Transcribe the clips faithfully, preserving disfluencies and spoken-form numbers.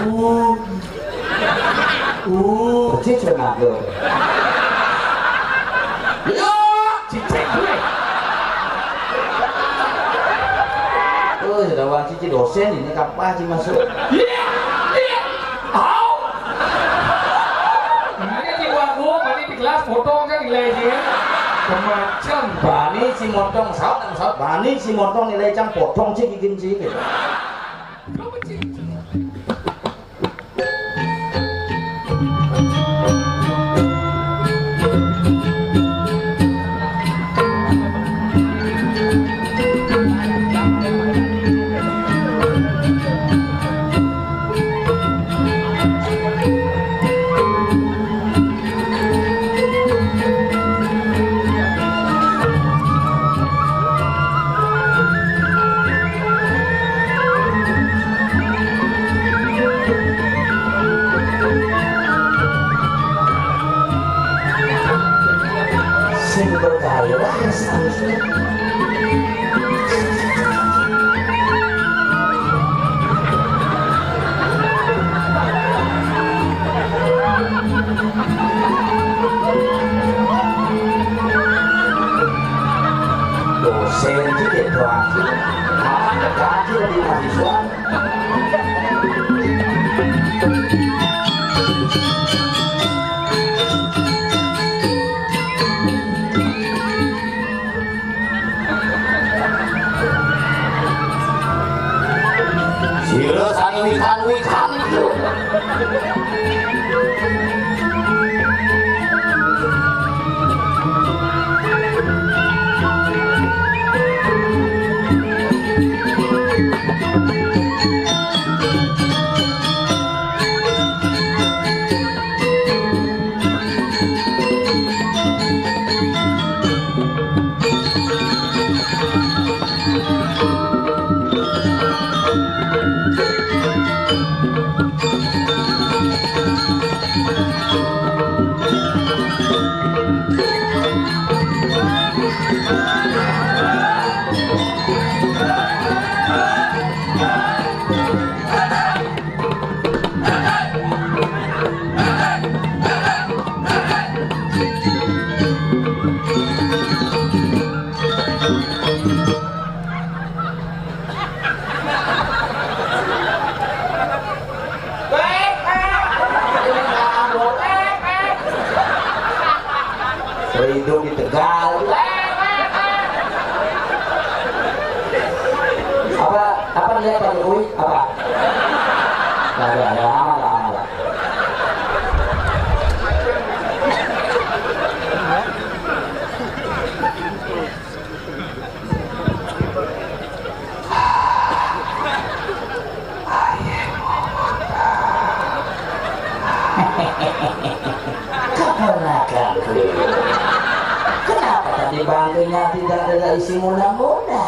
Uh. Uh. Persis cenah, yo. Yo, cicing gue. Oh, sudah wang cici dosen ini kapan sih masuk? Iya, iya. Au. Makanya di warung, mana di kelas potong kan nilai dia. Kemacam. Bani si motong, saut nang saut. Bani si motong nilai cang potong cik gigin cik gitu. Sing bergairah, dosen sih gitu, ah. Anak kecil di mahasiswa. Sira sami wikan-wikan. Rindu di Tegal. Apa, apa lihat Pak Jokowi? Apa? Nggak ada, ada, aman lah, aman lah. Keponakanku. Kenapa tadi bangkainya tidak ada isi muda-muda?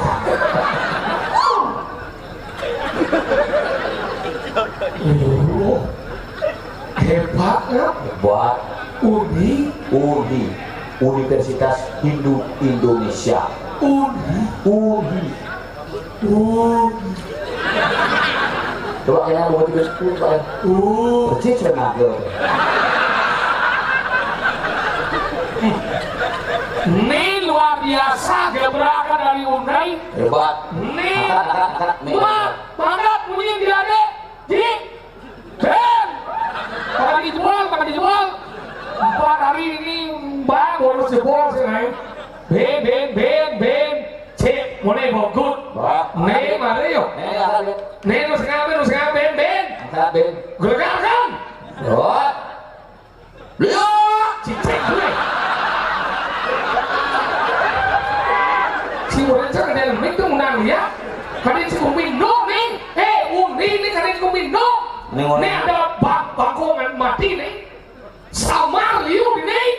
Oh, hebat ya. Buat Uni. Uni. Universitas Hindu Indonesia. Uni. Uni. Uni. Coba kena buat itu sepuluh, Pak. Uh. Persis cenah, yo. Ini luar biasa gebrakan dari Unai. Hebat. Ini. Angkat, angkat, angkat. Nih. Wah, mantap, bunyi tidak ada. Jadi, Ben! Pakai dijual, pakai dijual. Empat hari ini, Mbak, bonus jebol sih, Nay. Ben, Ben, Ben, Ben. Cek, mana yang bagus? Wah. Nih, mari yuk. Nih, angkat, Ben. Nih, terus ngapain, terus ngapain, Ben? Angkat, Ben. Gelegarkan. Wah. Beliau cicing gue. Si Murid Cang ada yang itu menang ya. Kadin si Kumindo nih. Eh, Undi nih kadin si Kumindo. Nih, Undi. Nih ada bak bakongan mati nih. Samar liu nih.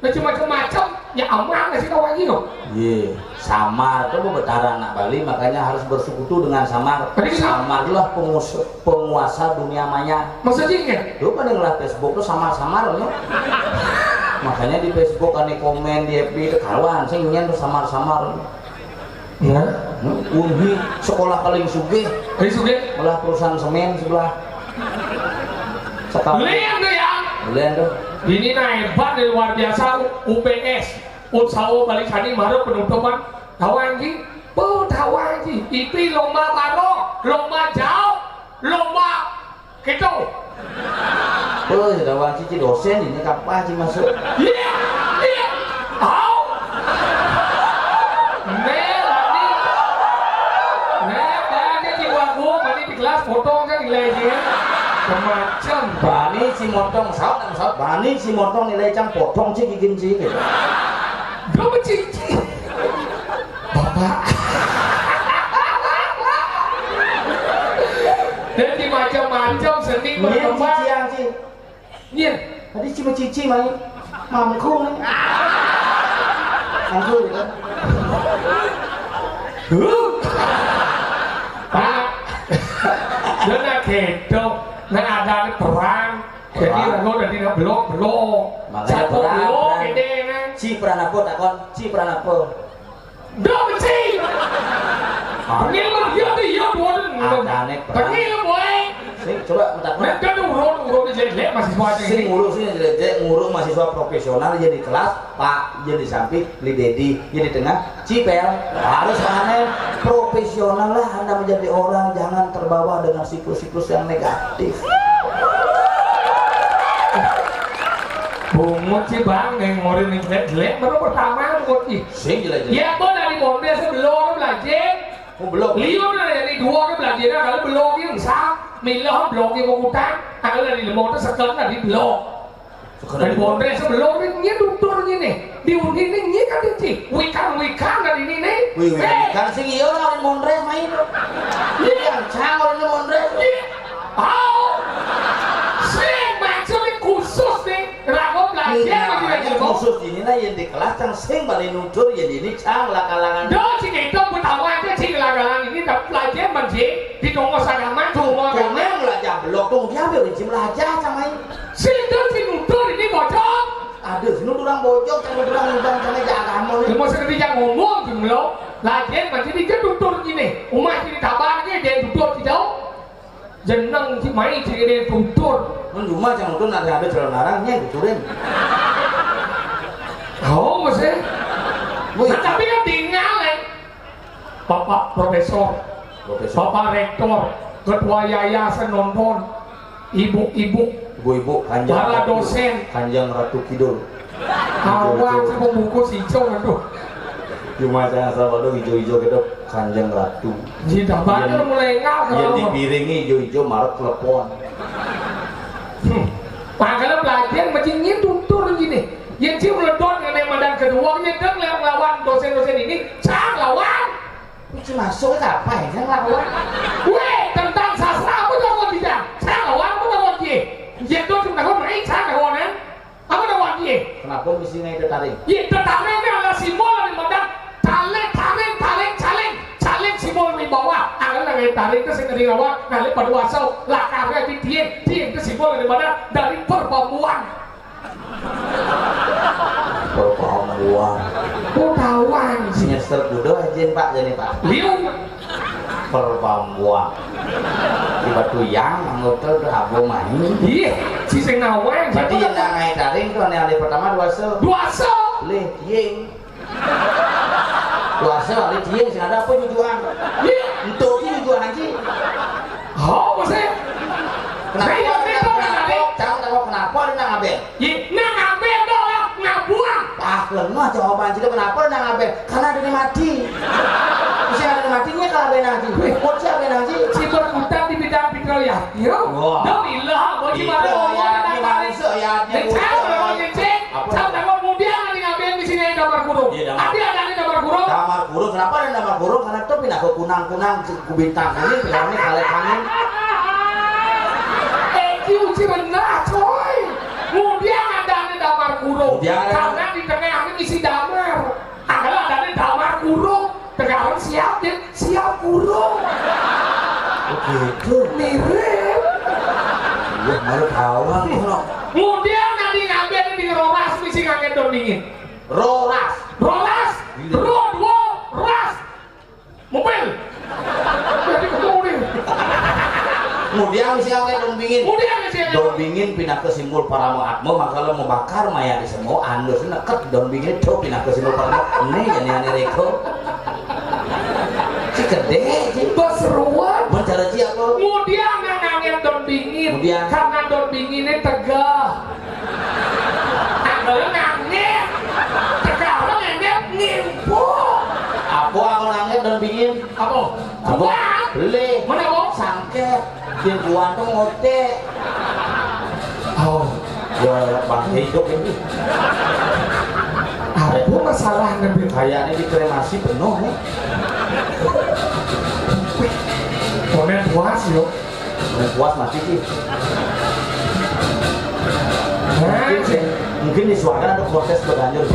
Nah, cuma macam-macam. Ya aman sih kawan gitu. Iya. Samar tuh bebetaran anak Bali, makanya harus bersekutu dengan samar. Tadi gitu. Samar lah pengus-, penguasa dunia maya. Maksudnya gini? Lu pada ngeliat Facebook tuh samar-samar, lu. Makanya di Facebook ane komen, di F B itu kawan, sing nyen tuh samar-samar. Ya. Hmm, Unhi sekolah paling sugih. Paling sugih? Malah perusahaan semen sebelah. Sekali. Lihat tuh ya. Lihat tuh. Ini nah hebat dari luar biasa, U P S. Utsawa balik sani mara penutupan. Tahu anjing? Oh, tahu anjing. Itu lomba baru, lomba jauh, lomba gitu. Oh, sudah wajib ci dosen ini kapan ci masuk? Iya, iya. Tahu. Nih, tadi. Nih, banyak di warung, tadi di kelas potong kan nilai dia. Macam. Bani si motong, saut nang saut. Bani si motong nilai cang potong ci gigin ci gitu. Dua cici. Bapak. Jadi macam-macam seni. Iya, berkembang. Cici yang ci. Iya. Tadi cuma cici mai. Mangkung. Mangkung gitu. Pak. Dia nak ketok. Nak ada perang. Jadi perang. Lalu dari nak belok, belok. Makanya satu perang, belok, perang. Ini kan. Ci peran apa takon? Ci peran apa? Dong, ci. Tengil mah dia tuh, iya, bodoh. Ada nih, Pak. Tengil, boy. Sing, coba minta, Pak. Nah, kan urut, urut jelek-jelek mahasiswa aja. Sing ini. Ngurus sih jelek-jelek, ngurus mahasiswa profesional, ya di kelas, Pak, ya di samping, beli dedi, ya di tengah, cipel. Harus aneh, profesional lah Anda menjadi orang, jangan terbawa dengan siklus-siklus yang negatif. Bungut sih, Bang, yang ngorin yang jelek-jelek, baru pertama bungut sih. Sing jelek-jelek. Ya, kok dari Bombay sebelum belajar. Oh, belum. Liu dari dua ke belajar, kalau belum yang sah, milah belum yang mau utang, kalau dari lemot itu sekarang dari belum. Sekarang dari belum. Bombay sebelum ini dia tutur ini. Di Unhi ini dia kan, ci. Wikan-wikan dari ini nih. Wih, wih, eh. Wikan sih iya lah, Mondres main. Iya. Yang cang orang ini Mondres. Iya. Oh. Sing maksudnya khusus nih. Rago belajar. Iya, makanya khusus ini lah yang di kelas cang sing balik nutur, yang ini cang lah kalangan. Do, sing itu pertama aja sing kalangan ini dapat belajar, man, sing di tongos agama, tongos agama. Komen belajar blog, tong dia ambil izin belajar sama ini. Sing itu sing nutur ini bocor. Aduh, sing nutur orang bocor, cang nutur orang ngundang, cang aja agama nih. Cuma sekedar yang ngomong, cuma lo. Lagi, man, sing dia nutur ini. Umat ini kabarnya, dia nutur kita. Jeneng ci mai ci gede tutur. Mun cuma cang tutur nak ada calon larang nya tuturin. Oh, masih. Wih. Nah, tapi kan tinggal, eh. Bapak Profesor, Profesor. Bapak Rektor, Ketua Yayasan nonton, ibu-ibu, ibu-ibu, kanjeng para Ratu, dosen. Kanjeng Ratu Kidul. Awan, hijau-hijau. Saya pembungkus hijau, aduh. Cuma saya asal waduh hijau-hijau gitu, Kanjeng Ratu. Jadi, mulai enggak, yang kalau dipiringi hijau-hijau, marek telepon. Hmm. Makanya belajar mesti nyin tutur gini. Yang ci meledot dengan madan kedua, yang deng lawan dosen-dosen ini, cang lawan. Ini masuk ke apa ya, cang lawan? Weh, tentang sastra apa tuh, cang? Cang lawan apa tuh, cang? Yang tuh cuma main, cang lawan, kan? Apa dah wan dia? Kenapa mesti ngai tetaring? Iya, tetaring ini adalah simbol dari madan caleg, taring, taring, caleg. Caleg simbol wibawa. Angel ngai taring ke sing ngeri rawa, ngalih pada wasau, lakarnya di dien, dien ke simbol dari madan dari perbambuan. Perbambuan. Oh, tawang. Semester kuda aja, Pak, jadi, Pak. Liu. Perbambuan. Di Batu Yang, anggota ke Abu Mahi. Iya, si sing nawang. Berarti yang nang ngai taring tuh ane alih pertama dua se. Dua se. Lih, tiing. Dua se, lih, tiing, sing ada apa jujuan? Iya. Entuk ki jujuan anjing. Oh, maksudnya? Kenapa? Saya kenapa? Kenapa? Kenapa? Kenapa? Kenapa? Kenapa? Ye, nang ngaben dong, ngabuang. Ah, lengah jawaban kita, kenapa nang ngaben? Karena ada yang mati. Bisa ada yang mati, nya kalau ada yang mati. Wih. Bocah ada yang mati. Si berputar di bidang Fitro Yatnya. Wah. Dong ilah, bocah baru ngomong ya, tentang ini. Manusia ya, dia. Saya orang ngecek. Apa? Saya takut mudian ada ngaben di sini, ada damar kurung. Iya, damar. Tapi ada di damar kurung. Damar kurung, kenapa ada damar kurung? Karena itu pindah ke kunang-kunang, ku bintang kuning, pindah ini kalek angin. Eh, ki uci benar, coy. Mudian ada di damar kurung. Mudian ada. Karena di tengah ini isi damar. Kalau ada di damar kurung, tegaran siap, ya, siap kurung. Oh, gitu. Mirip. Iya, malu tahu aku, no. Mudian nanti ngambil di roras, di Sing angin don dingin. Roras. Roras. Iya. Ro dua ras. Mobil. Jadi kemudian. Kemudian sing angin don dingin. Kemudian sing angin. Don dingin pinaka simbol parama atma, maka lo membakar maya di semua, andus neket don dingin itu pinaka simbol parama. Ini jadi aneh reko. Si gede, si. Bos ruwet. Mencari siapa? Kemudian yang angin don dingin. Kemudian. Karena don dinginnya tegah. Angel nangis. Sekarang angel ngimpu. Apa aku nangis dan dingin? Apa? Apa? Kuat. Beli. Mana apa? Sangket. Dia buan tuh ngote. Oh. Ya, ya, bangke hidup ini. Apa masalahnya, Bin? Kayaknya dikremasi penuh, ya. Komen puas, yo. Yang puas mati sih. Mungkin sih, mungkin di suara ada kontes berlanjut.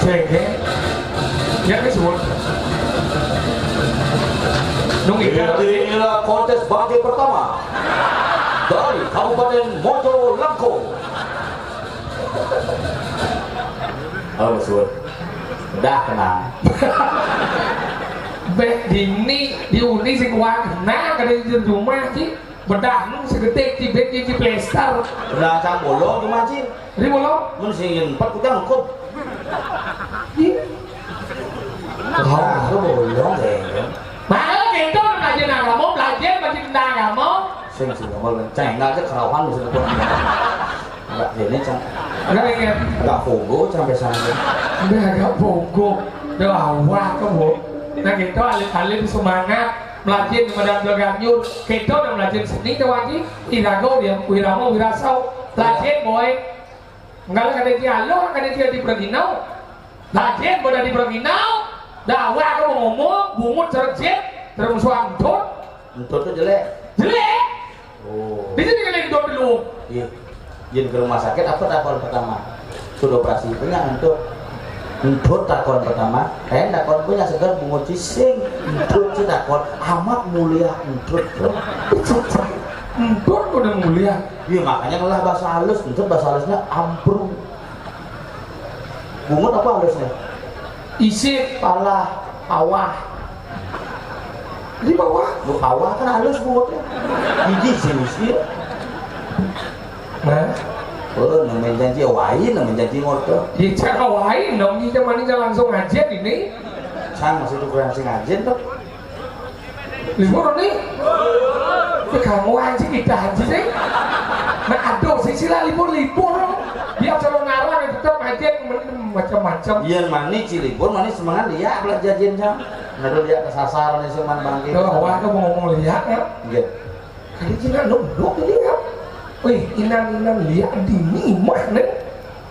Sehingga ya, ini semua. Nung ikan. Inilah kontes bangke pertama dari Kabupaten Mojo Langko. Halo, Sur. Udah, tenang. Beh, dini, diuni sing wang. Nah, kada di rumah, Ci. Bedah nu segetik, Ci, beh, Ci, plester. Udah, cang bolong cuma, Ci. Jadi bolong? Mun sing empat, ku cang hukum. Ih. Nah, lu bolong, deh. Nah, gitu, belajar agama, belajar, belajar tentang agama. Sing, sing, ngomong, ceng, enggak aja kerawan, bisa. Enggak, ini, ceng. Enggak, enggak. Agak pogo, sampai sana. Enggak, agak pogo. Udah awak tuh, Bu. Nah, gitu, alit-alit semangat. Melajin, Madam Dua Ganyur. Gitu, udah melajin seni tuh, Waji. Irago, dia, Wiramo, Wirasau. Lajin, boy. Enggak, kada dia lo, kada dia di Perginau. Lajin, boy, di Perginau. Dah, awak, aku mau ngomong, bungut, cerejit, terus suantut. Entut tuh jelek. Jelek. Oh. Di sini kalian duduk dulu. Iya. Jin ke rumah sakit, apa takon pertama? Sudah operasi, banyak entut. Entut takon pertama. Eh, takon punya segar bungut cising. Entut sih takon. Amat mulia entut. Entut udah mulia. Iya, makanya ngelah bahasa halus, entut bahasa halusnya amprung. Bungut apa halusnya? Isip, pala, pawah. Di bawah. Lu pawah kan halus bungutnya. Gigi sih, sih. Nah. Oh, nemen janji wain, nemen janji motor. Iya, cara wain dong, iya, mana langsung aja ini. Sang masih tuh kurang sing aja tuh. Libur nih. Ini kamu anjing, kita anjing sih. Nah, aduh, sih sila libur-libur. Dia kalau ngarang tetap aja macam-macam. Iya, manis sih libur, manis semangat dia belajar jam. Nah, dia kesasar nih, cuman bangkit. Tuh, wah, aku mau ngomong lihat ya. Iya. Kali Cina nunduk ini ya. Wih, inang-inang lihat di mimah nih.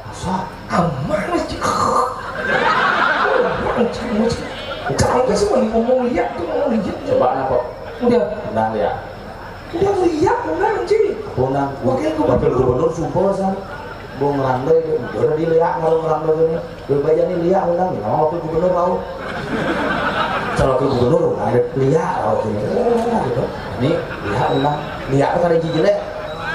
Masa? Aman sih. Kamu sih mau ngomong lihat tuh, ngomong lihat. Coba napa? Udah. Nah, ya. Udah lihat, udah, anjing. Apa, Nang? Wakil gubernur. Wakil gubernur sumpah, San. Bung Rando itu, udah dilihat kalau Rando ini. Gue baca nih lihat, Nang. Nama wakil gubernur tahu? Kalau wakil gubernur, ada lihat tahu sini. Oh, gitu. Nih, lihat, Nang. Lihat tuh kada jijil ya.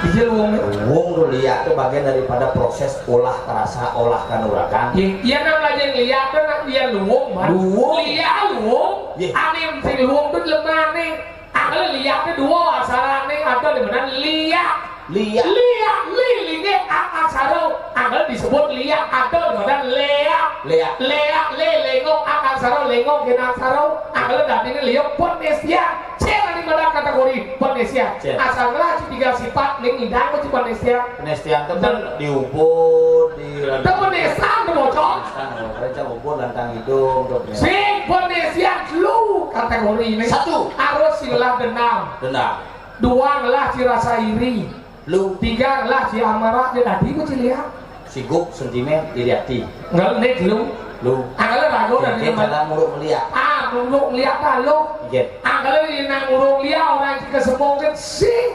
Jijil wong. Wong tuh lihat tuh bagian daripada proses olah karasa, olah kanuragan. Iya, iya, Nang, lagi lihat tuh, Nang, dia luwung, Bang. Luwung. Lihat luwung. Iya. Ane sing luwung tuh lemah nih. Angel liak ke dua, asarane ada di mana liak. Liak. Liak, li, linge, ak, aksara. Angel disebut liak, ada di mana leak. Leak. Leak, le, lengo, ak, aksara, lengo, gen, aksara. Angel dadi ini liak, Ponesian. Cek di mana kategori Ponesian. Cek. Asal ngelah tiga sifat, ning idang mesti Ponesian. Ponesian temen di Ubud, di Temen Nesan, tuh, bocor. Nesan, tuh, kerja Ubud, lantang hidung, tuh, Ponesian. Sing Ponesian, lu kategori ini. Satu. Harus silah dendam. Dendam. Dua ngelah si rasa iri. Lu. Tiga ngelah si amarah, dia tadi ku ciliak. Sigup, sentimen, iri hati. Enggak, nek lu. Lu. Angkala ragu dan Oke, ini jalan muruk meliak. Ah, muruk meliak kan lu. Iya. Angkala ini nang muruk meliak, orang yang kesemongkan sing.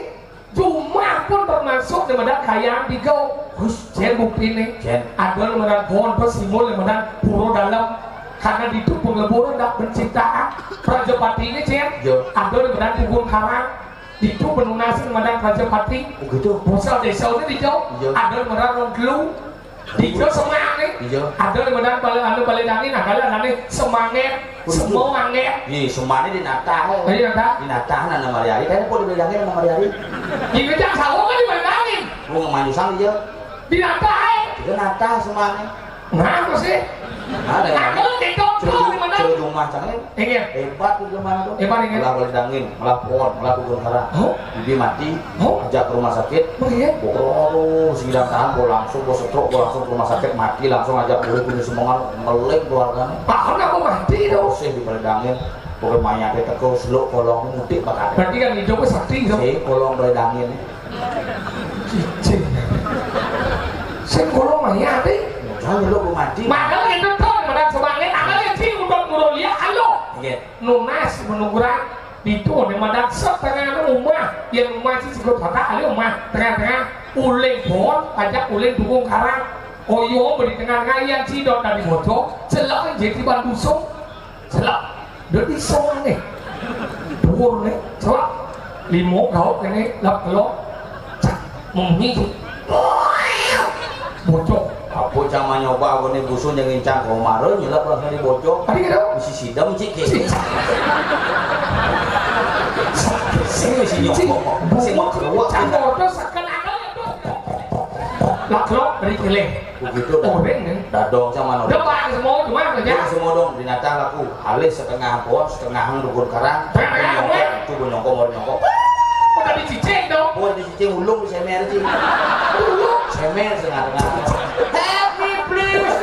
Jumah pun termasuk di mana kayang tiga. Hus, jen bukti nih. Jen. Ada di mana pohon, terus simbol di mana pura dalam. Karena di itu pengleburan dak penciptaan. Prajapati ini, jen. Yo. Ada di mana timbul karang. Ditu penunasan madan Rajapati. Oh, gitu. Pusat desa ini ditu. Iya. Ada madan Rong Telu. Ditu semangé. Iya. Ada madan Balé, anu, Balé Dangin, ada adané Semangé. Oh, gitu. Semangé. Iya, semangé di Natah. Oh, di Natah? Di Natah, nana Mariari. Kan kok di Balé Dangin, nana Mariari. Di Gejang Sawah kan di Balé Dangin. Oh, ngemanyusang, iya. Di Natah, eh. Itu Natah semangé. Nah, apa sih? Ada yang Aku di Dongkol, di mana? Cewek rumah sana. Iya. Hebat tuh zaman itu. Hebat, iya. Malah Balé Dangin, malah pohon, malah kebun karang. Oh? Bibi mati, oh? Ajak ke rumah sakit. Oh, iya? Bokoro, sidang tahan, bawa langsung, bawa setruk, bawa langsung ke rumah sakit, mati langsung, ajak boleh punya semangat, melek keluarganya. Paham aku mati dong. Sih di Balé Dangin, pokoknya mayatnya teko, seluk, kolong, mudik bakal. Berarti kan hidupnya sakti dong. Sih, kolong Balé Dangin. Cicing. Sing kula mayate. Jangan lu mati. Makanya itu tuh, madan semangé, makanya sing udah murung liya, halo. Nggih. Nunas menungguran, itu nih madan setengah rumah, yang rumah sing sikut kota, ada rumah, tengah-tengah, uling pohon, ajak uling dukung karang. Koyo beri tengah-tengah, yang sidot dari bocor, celok jadi bandusung. Celak. Dadi songane. Dhuwurne celak. Limo gauk kene lap kelok. Cak, munyi. Bocok. Apa cama nyoba aku nih busu yang ngincang komaro nyelap langsung di bocok. Tadi gitu. Mesti sidem cik kene. Sing mesti nyokok. Sing mau keluar. Cak bodoh seakan-akan itu. Lak kelok dari keleh. Begitu dah. Oreng nih. Dadong sama nodong. Udah, Pak, semua cuma kerja. Udah semua dong, binatang laku. Halus setengah pohon, setengah hang dukun karang. Tengah, nyongkok, weh. Itu nyongkok, mau nyongkok. Udah dicicing dong. Oh, dicicing ulung, semer sih. Ulung. Semer setengah-tengah. Help me, please.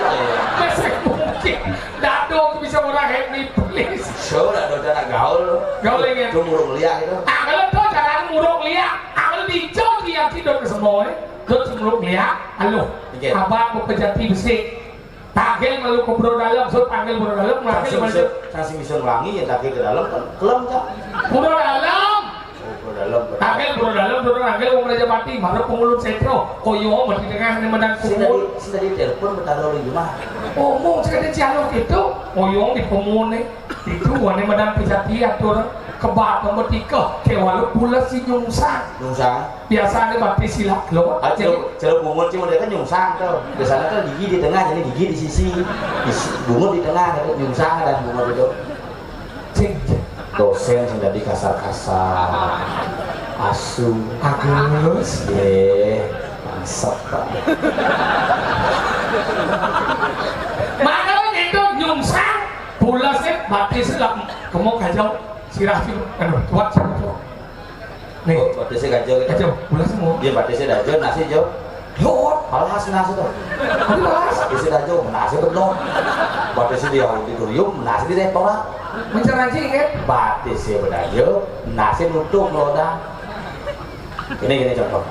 Masih mungkin. Dadong bisa orang help me, please. So, dadong cara gaul. Gaul ini. Itu burung liak itu. Ah, kalau tuh cara burung liak, kalau dicong dia tidur ke semua, eh. Dot semuluk liak, aluh. Nggih. Abang pepejati besik. Tagel malu ke bro dalam, so panggil bro dalam, manggil sing malu. Bisa, sing bisa nglangi ya tagel ke dalam kan kelem kan. Bro dalam. Oh, bro dalam. Tagel bro dalam, bro tagel wong Rajapati, malu pengulun setro. Koyo mati tengah nih madan. Sing tadi, sing tadi telepon betara lu gimana? Omong sekadar ciano gitu. Koyo di pemune. Itu wane madan pejati atur kebat nomor tiga. Kewalu pula si nyungsang. Nyungsang. Biasanya batis silak lo. Ah, jadi ceruk, ceruk bungut sih model kan nyungsang tuh. Biasanya kan gigi di tengah, jadi gigi di sisi. Di si-, bungut di tengah, gitu. Nyungsang dan bungut itu. Cing. Dosen sing dadi kasar-kasar. Asu. Agus. Eh, bangsat, Pak. Makanya itu nyungsang, pulas ya, batis lah, kemok aja, sirah sih, aduh, kuat sih, kuat. Nih. Oh, batisnya gajah gitu. Gajah, pulas semua. Dia batisnya gajah, nasi jauh. Lord, balas nasi tuh. Tapi balas. Batisnya gajah, nasi belum. Batisnya di auditorium, nasi di restoran. Menceraji kan? Batisnya bedaja, nasi nutup loda. Ini gini contoh.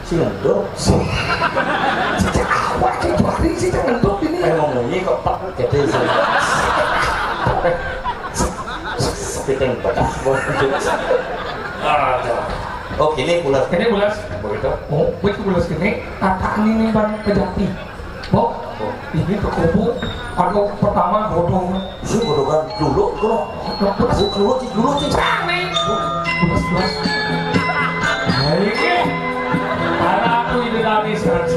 Si ngendok. Si, sejak awal itu hari si ngendok ini. Eh, ngomongnya kok pak gitu sih. Piting bedak, bos. Aduh. Oh, gini pulas. Ini pulas. Begitu. Oh, begitu pulas ini. Tataan ini bang pejati. Bo, ini ke kubu, anu pertama godong. Si godongan dulu itu loh. Godong dulu sih, dulu sih. Kami. Pulas, pulas. Nah, ini. Karena aku ini dari sekarang.